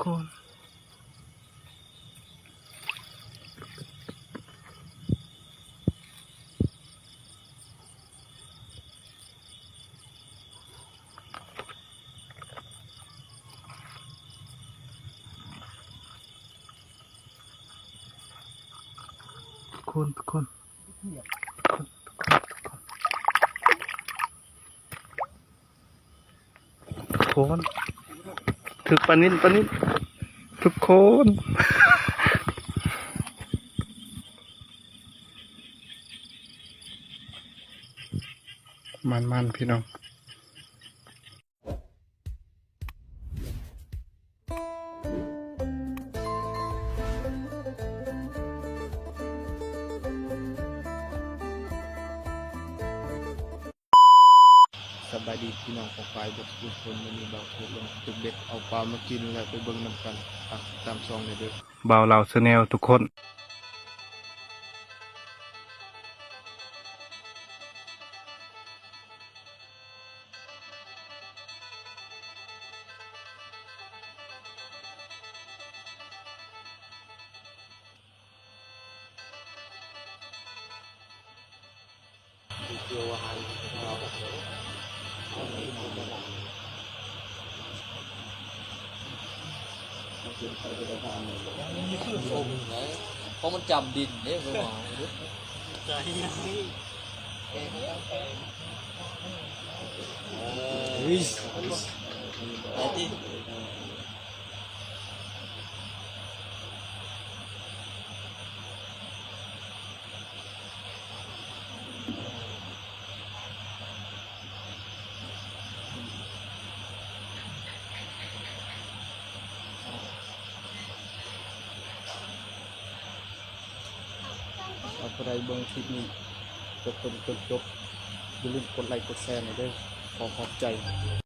ກ່ອນ. ທຸກຄົນ ທຸກຄົນ ທຸກຄົນ ທຸກຄົນ ທຸກຄົນ ຖືກປານິນ ປານິນ ທຸກຄົນ ມັນໆ ພີ່ນ້ອງ. ສະບາຍດີພີ່ນ້ອງປ້ອງປາຍເບິດທຸກຄົນ, ມື້ນີ້ບ່າວເທິດລົງຕຶກເບັດເອົາປາມາກິນ ແລະ ໄປເບິ່ງນຳກັນ. ຝາກຕິດຕາມຊ່ອງແດ່ເດີ້ ບ່າວລາວແຊນແນວ ທຸກຄົນ. ເພາະມັນຈຳດິນເດ້ ເພິ່ນວ່າ. ເອີຍ ໄປຕິ. ຖ້າຜູ້ໃດເບິ່ງຄລິບນີ້ຈົນຈົນຈົນຈົບ ຢ່າລືມກົດໄລກົດແຊໃຫ້ເດີ້. ຂໍຂອບໃຈ.